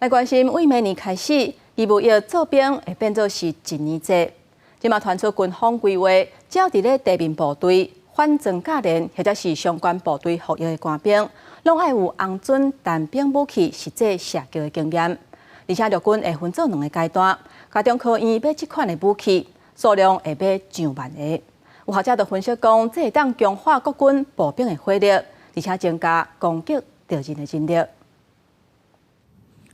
來關心，對明年開始，義務役做兵會變做是一年制。這馬傳出軍方規劃，只要佇咧地面部隊、反裝甲連或者是相關部隊服役的官兵，攏愛有紅準單兵武器實際射擊的經驗。而且陸軍會分做兩個階段，共中科院買這款的武器，數量會買上萬個。有學者就分析講，這會當強化國軍步兵的火力，而且增加攻擊敵人的戰力。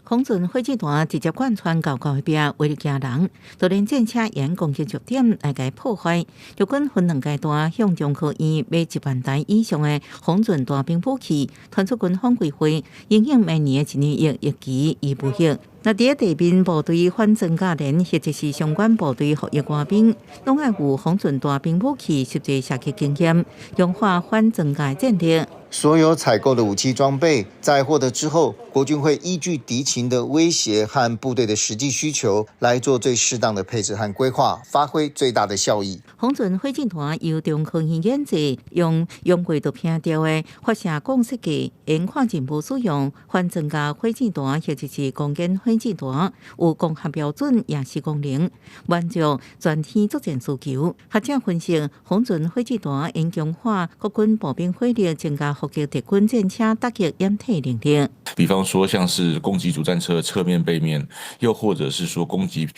空軍火箭彈直接貫穿厚厚的壁，威力驚人。就連戰車沿攻擊弱點來共破壞。陸軍分兩階段向中科院買1萬台以上的空軍單兵武器，傳出軍方規劃，因應明年的一年役役期義務役。若佇咧地面部隊反裝甲連或者是相關部隊服役官兵，攏愛有空軍單兵武器實際射擊經驗，強化反裝甲戰力。所有採購的武器裝備，在獲得之後，國軍會依據敵情的威脅和部隊的實際需求來做最適當的配置和規劃，發揮最大的效益。空軍火箭彈由中科院研製，用用過就拼掉的發射管設計，應看任務使用，反裝甲火箭彈或者是攻堅火箭彈，有光學標準夜視功能，滿足全天作戰需求。學者分析，空軍火箭彈應強化國軍步兵火力，增加伏擊敵軍戰車打擊掩體能力。比方說，像是攻擊主戰車側面、背面，又或者是說攻擊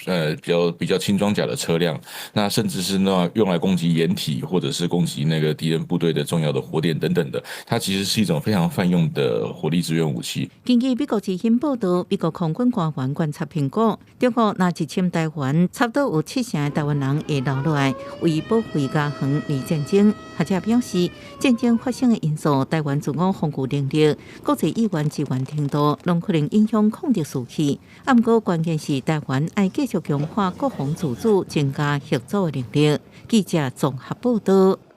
比較輕裝甲的車輛，那甚至是那用來攻擊掩體，或者是攻擊那個敵人部隊的重要的火點等等的，它其實是一種非常泛用的火力支援武器。根據美國之音報道，美國空軍官員觀察評估，中國若入侵台灣，差不多有七成的台灣人會留落來為保衛家園而戰爭。學者表示，戰爭發生的因素、台灣自我防禦能力、國際意願支援程度，攏可能影響抗敵士氣。啊，毋過關鍵是台灣愛繼續強化國防自主，增加協作的能力。記者綜合報道。